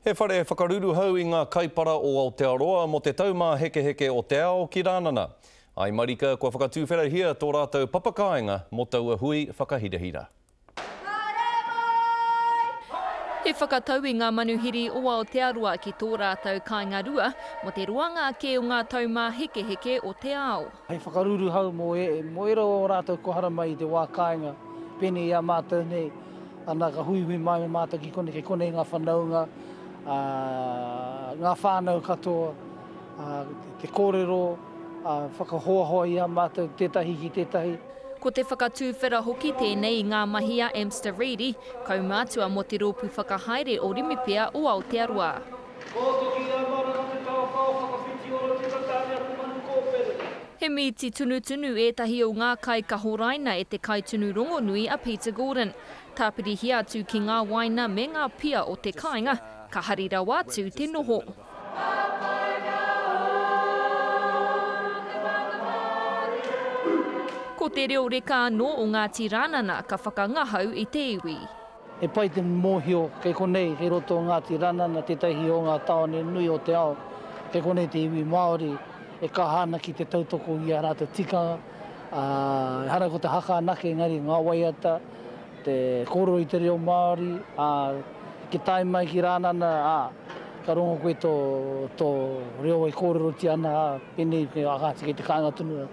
He whare whakaruruhau i ngā kaipara o Aotearoa mō te Taumāhekeheke o te Ao ki Rānana. Ai marika kua whakatūwherahia tō rātou papakāinga mō taua hui whakahirahira. He whakatau i ngā manuhiri o Aotearoa ki tō rātou kāinga rua mō te roanga ake o ngā taumāhekeheke o te ao. Hei whakaruruhau mō ērā o rātou kua haramai i te wā kāinga, pēnei i a mātou nei, Ana ka huihui mai me mātou ki konei, kei konei ngā whanaunga, ā, ngā whānau katoa, ā, te kōrero, ā, whakahoahoa i a mātou tētahi ki tētahi. Ko te whakatūwhera hoki tēnei i ngā mahi a Amster Reedy, kaumātua mō te rōpū whakahaere o Rimipia o Aotearoa. Kōtoki a Maranga te taowhao whakawhiti oro tika tāne aku manu kōpere. He mīti tunutunu ētahi o ngā kai ka horaina e te kaitunu rongonui a Peter Gordon. Tāpirihia atu ki ngā waina me ngā pia o te kāinga, ka hari rawa atu te noho. Ko te reo reka anō o Ngāti Rānana ka whakangahau i te iwi. He pai te mōhio kei konei, kei roto o Ngāti Ranana tētahi o ngā tāone nui o te ao, kei konei te iwi Māori e kaha ana ki te tautoko i ā rātou tikanga, ā, ehara ko te haka anake engari ngā waiata, te kōrero i te reo Māori, ā, ki tae mai ki Rānana, ā, ka rongo koe tō, tō reo e kōrerotia ana, ā, pēnei, ā, kāti kei te kāinga tonu au.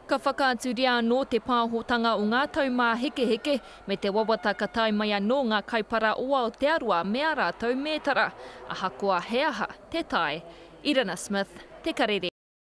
Ka whakaaturia anō te pāhotanga o ngā taumāhekeheke me te wawata ka tae mai anō ngā kaipara o Aotearoa me ā rātou mētara, ahakoa he aha te tae. Irana Smith, Te Karere.